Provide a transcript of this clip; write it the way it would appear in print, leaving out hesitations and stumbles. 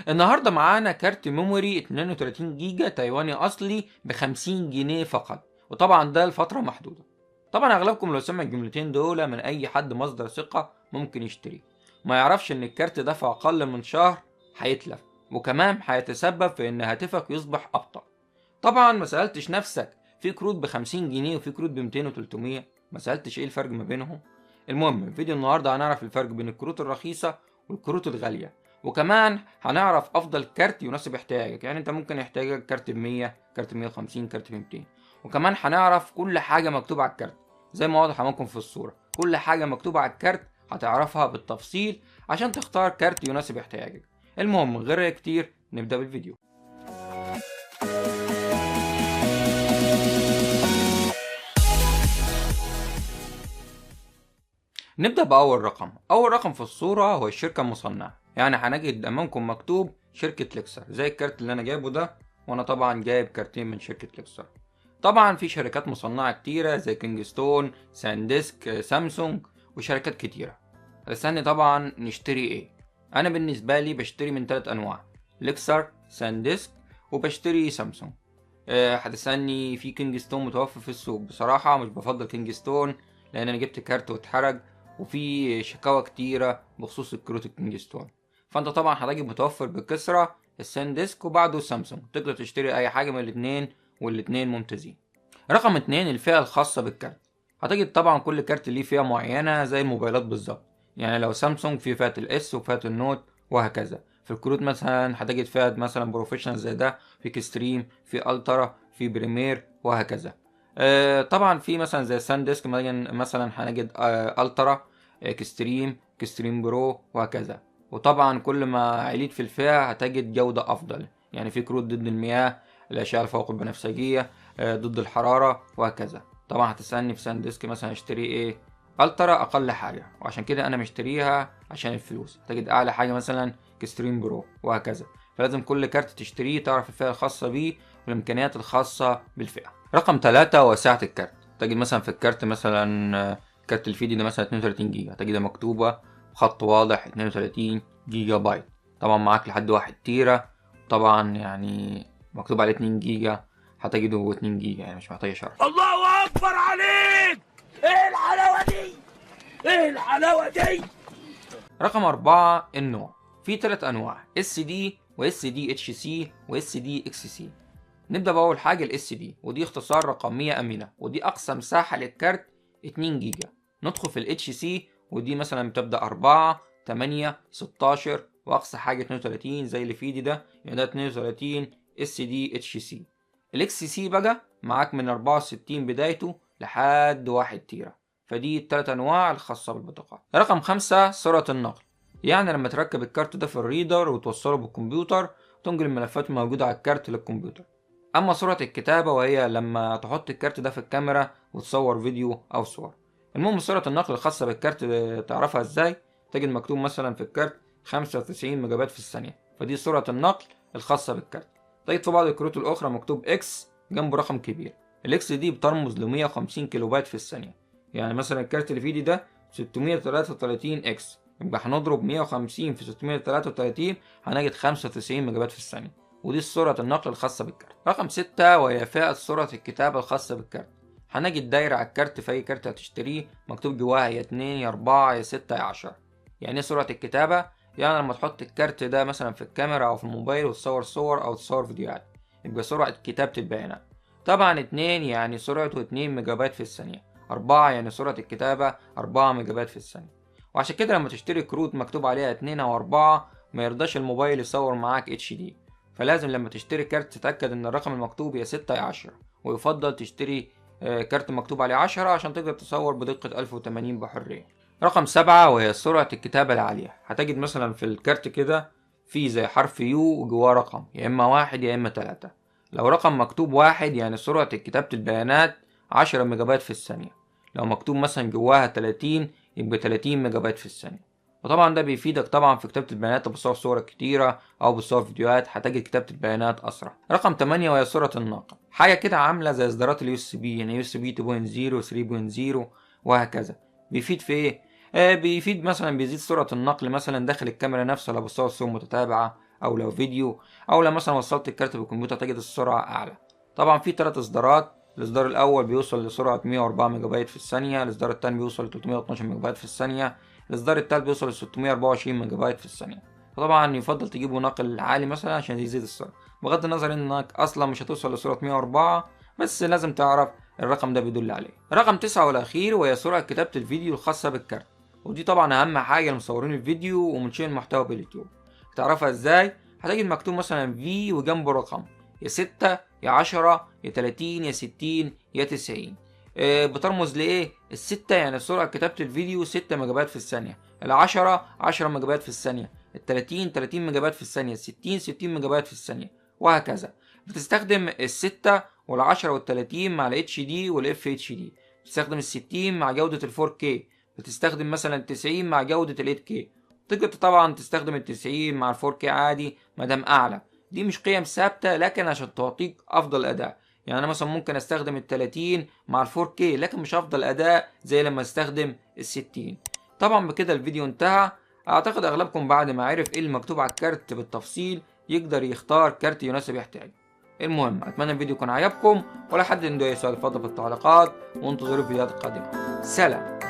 النهارده معانا كارت memory 32 جيجا تايواني اصلي ب 50 جنيه فقط، وطبعا ده لفترة محدودة. طبعا اغلبكم لو سمع الجملتين دول من اي حد مصدر ثقة ممكن يشتري، ما يعرفش ان الكارت ده في اقل من شهر هيتلف، وكمان هيتسبب في ان هاتفك يصبح ابطأ. طبعا ما سألتش نفسك في كروت ب 50 جنيه وفي كروت ب 200 و 300، ما سألتش ايه الفرق ما بينهم؟ المهم في فيديو النهارده هنعرف الفرق بين الكروت الرخيصة والكروت الغالية، وكمان هنعرف افضل كارت يناسب احتياجك. يعني انت ممكن يحتاجك كارت ب 100، كارت ب 150، كارت ب 200، وكمان هنعرف كل حاجة مكتوبة على الكارت زي ما واضح امامكم في الصورة. كل حاجة مكتوبة على الكارت هتعرفها بالتفصيل عشان تختار كارت يناسب احتياجك. المهم من غير كتير نبدأ بالفيديو. نبدأ بأول رقم. أول رقم في الصورة هو الشركة المصنعة، يعني هنجد أمامكم مكتوب شركة Lexar زي الكارت اللي أنا جايبه ده، وأنا طبعا جايب كارتين من شركة Lexar. طبعا في شركات مصنعة كتيرة زي كينجستون، SanDisk، سامسونج، وشركات كتيرة. هتستني طبعا نشتري ايه؟ أنا بالنسبة لي بشتري من 3 أنواع: Lexar، SanDisk، وبشتري سامسونج. هتستني في كينجستون متوفر في السوق، بصراحة مش بفضل كينجستون لأن أنا جبت كارت واتحرج، وفي شكاوى كتيرة بخصوص الكروت الكينجستون. فانت طبعا هتجد متوفر بكثرة ال SanDisk وبعده سامسونج، تقدر تشتري اي حاجة من الاتنين والاتنين ممتازين. رقم 2 الفئة الخاصة بالكارت. هتجد طبعا كل كارت ليه فئة معينة زي الموبايلات بالظبط، يعني لو سامسونج في فئة ال S وفئة ال Note وهكذا. في الكروت مثلا هتجد فئة مثلا Professional زي ده، في Extreme، في Ultra، في Premier وهكذا. طبعا في مثلا زي SanDisk مثلا هنجد Ultra، Extreme، Extreme Pro وهكذا. وطبعا كل ما عليت في الفئة هتجد جودة أفضل، يعني في كروت ضد المياه، الأشعة الفوق البنفسجية، ضد الحرارة وهكذا. طبعا هتسألني في SanDisk مثلا اشتري ايه؟ Ultra أقل حاجة، وعشان كده أنا مشتريها عشان الفلوس. هتجد أعلى حاجة مثلا Extreme Pro وهكذا. فلازم كل كارت تشتريه تعرف الفئة الخاصة بيه والإمكانيات الخاصة بالفئة. رقم 3 وسعة الكارت. تجد مثلا في الكارت مثلا كارت الفيديو ده مثلا 32 جيجا، هتجدها مكتوبة بخط واضح 32 جيجا بايت. طبعا معاك لحد 1 تيرا، طبعا يعني مكتوب عليه 2 جيجا هتجده 2 جيجا، يعني مش محتاج شرح. الله أكبر عليك، ايه الحلاوة دي، ايه الحلاوة دي. رقم 4 النوع. في 3 أنواع: SD و SD HC و SD XC. نبدأ بأول حاجة ال SD، ودي اختصار رقمية آمنة، ودي أقصى مساحة للكارت 2 جيجا. ندخل في ال HC، ودي مثلا بتبدأ 4، 8، 16، وأقصى حاجة 32 زي اللي في ايدي ده، يعني ده 32 SD HC. ال XC بقى معاك من 64 بدايته لحد 1 تيرا. فدي التلات أنواع الخاصة بالبطاقات. رقم 5 سرعة النقل. يعني لما تركب الكارت ده في ال reader وتوصله بالكمبيوتر تنقل الملفات الموجودة على الكارت للكمبيوتر. أما سرعة الكتابة وهي لما تحط الكارت ده في الكاميرا وتصور فيديو أو صور. المهم سرعة النقل الخاصة بالكارت تعرفها ازاي؟ تجد مكتوب مثلا في الكارت 95 ميجا بايت في الثانية، فدي سرعة النقل الخاصة بالكارت. تجد في بعض الكروت الأخرى مكتوب X جنبه رقم كبير، ال X دي بترمز ل 150 كيلو بايت في الثانية. يعني مثلا الكارت اللي في ايدي ده 633 X، يبقى هنضرب 150 في 633 هنجد 95 ميجا بايت في الثانية، ودي سرعة النقل الخاصة بالكارت. رقم 6 وهي فئة سرعة الكتابة الخاصة بالكارت. هنجد دايرة على الكارت في أي كارت هتشتريه مكتوب جواها يا 2 يا 4 يا 6 يا 10. يعني ايه سرعة الكتابة؟ يعني لما تحط الكارت ده مثلا في الكاميرا أو في الموبايل وتصور صور أو تصور فيديوهات، يبقى سرعة كتابة البيانات. طبعا 2 يعني سرعته 2 ميجا بايت في الثانية، 4 يعني سرعة الكتابة 4 ميجا بايت في الثانية. وعشان كده لما تشتري كروت مكتوب عليها 2 أو 4 ما يرضاش الموبايل يصور معاك HD. فلازم لما تشتري كارت تتأكد إن الرقم المكتوب يا 6 يا 10، ويفضل تشتري كارت مكتوب عليه 10 عشان تقدر تصور بدقة 1080 بحرية. رقم 7 وهي سرعة الكتابة العالية. هتجد مثلا في الكارت كده في زي حرف U وجواه رقم، يا إما 1 يا إما 3. لو رقم مكتوب 1 يعني سرعة كتابة البيانات 10 ميجا بايت في الثانية، لو مكتوب مثلا جواها 30 يبقى 30 ميجا بايت في الثانية. وطبعا ده بيفيدك طبعا في كتابة البيانات، بتصور صور كتيرة أو بتصور فيديوهات هتجد كتابة البيانات أسرع. رقم 8 وهي سرعة النقل. حاجة كده عاملة زي إصدارات ال USB، يعني USB 2.0 3.0 وهكذا. بيفيد في إيه؟ بيفيد مثلا بيزيد سرعة النقل مثلا داخل الكاميرا نفسها لو بتصور صور متتابعة او لو فيديو، او لو مثلا وصلت الكارت بالكمبيوتر تجد السرعة اعلى. طبعا في 3 اصدارات، الاصدار الاول بيوصل لسرعه 104 ميجا بايت في الثانية، الاصدار الثاني بيوصل ل 312 ميجا بايت في الثانية، الاصدار الثالث بيوصل ل 624 ميجا بايت في الثانية. فطبعا يفضل تجيبه ناقل عالي مثلا عشان يزيد السرعة، بغض النظر انك اصلا مش هتوصل لسرعه 104، بس لازم تعرف الرقم ده بيدل عليه. رقم 9 والاخير وهي سرعة كتابه الفيديو الخاصة بالكارت، ودي طبعا اهم حاجة لمصورين الفيديو ومنشئين المحتوى باليوتيوب. تعرفها ازاي؟ هتجد مكتوب مثلا V وجنبه رقم، يا 6 يا 10 يا 30 يا 60 يا 90. بترمز لايه؟ ال6 يعني سرعة كتابه الفيديو 6 ميجا بايت في الثانية، ال10 10 ميجا بايت في الثانية، ال30 30 ميجا بايت في الثانية، ال60 60 ميجا بايت في الثانية، وهكذا. بتستخدم ال6 وال10 وال30 مع ال HD وال FHD، بتستخدم ال60 مع جودة ال 4K، بتستخدم مثلا 90 مع جودة ال 8K. تقدر طبعا تستخدم ال90 مع ال 4K عادي ما دام اعلى. دي مش قيم ثابتة لكن عشان تعطيك افضل اداء. يعني انا مثلا ممكن استخدم ال30 مع ال 4K لكن مش افضل اداء زي لما استخدم ال60. طبعا بكده الفيديو انتهى. اعتقد اغلبكم بعد ما عرف ايه المكتوب على الكارت بالتفصيل يقدر يختار كارت يناسب احتياجه. المهم اتمنى الفيديو يكون عجبكم، ولا حد عنده اي سؤال اتفضل في التعليقات، وانتظروا الفيديوهات القادمة. سلام.